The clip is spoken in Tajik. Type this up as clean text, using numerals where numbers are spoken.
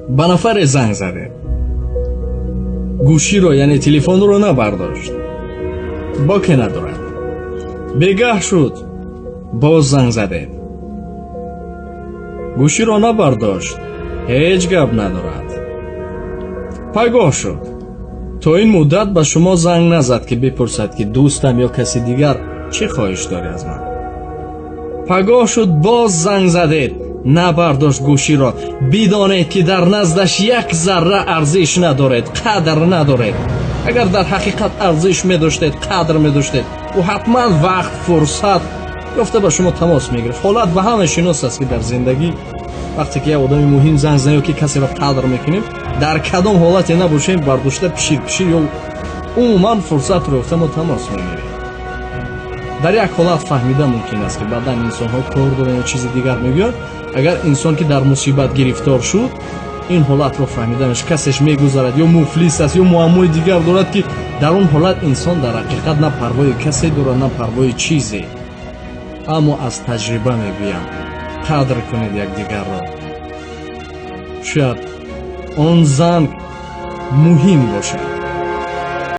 Ба нафаре занг задед, гӯширо, яъне телефонро набардошт, боке надорад. Бегаҳ шуд, боз занг задед, гӯширо набардошт, ҳеҷ гап надорад. Пагоҳ шуд, то ин муддат ба шумо занг назад, ки бипурсад, ки дӯстам ё каси дигар чӣ хоҳиш дорӣ аз ман. Пагоҳ шуд, боз занг задед, набардошт гӯширо. Бидонед, ки дар наздаш як зарра арзиш надоред, қадр надоред. Агар дар ҳақиқат арзиш медоштед, қадр медоштед, ӯ ҳатман вақт, фурсат ёфта ба шумо тамос мегирифт. Ҳолат ба ҳама шинос аст, ки дар зиндагӣ вақте ки як одами муҳим занг занад ё ки касеро қадр мекунем, дар кадом ҳолате набошем, бардошта пишир пишир ё умуман фурсатро ёфта мо тамос мегирем. Дар як ҳолат фаҳмида мумкин аст, ки баъдан инсонҳо кор доранд ё чизи дигар мегӯянд. Агар инсон ки дар мусибат гирифтор шуд, ин ҳолатро фаҳмида мешавад. Касеш мегузарад, ё муфлис аст, ё муаммои дигар дорад, ки дар он ҳолат инсон дар ҳақиқат на парвои касе дорад, на парвои чизе. Аммо аз таҷриба мегӯям, қадр кунед якдигарро. Шояд он занг муҳим бошад.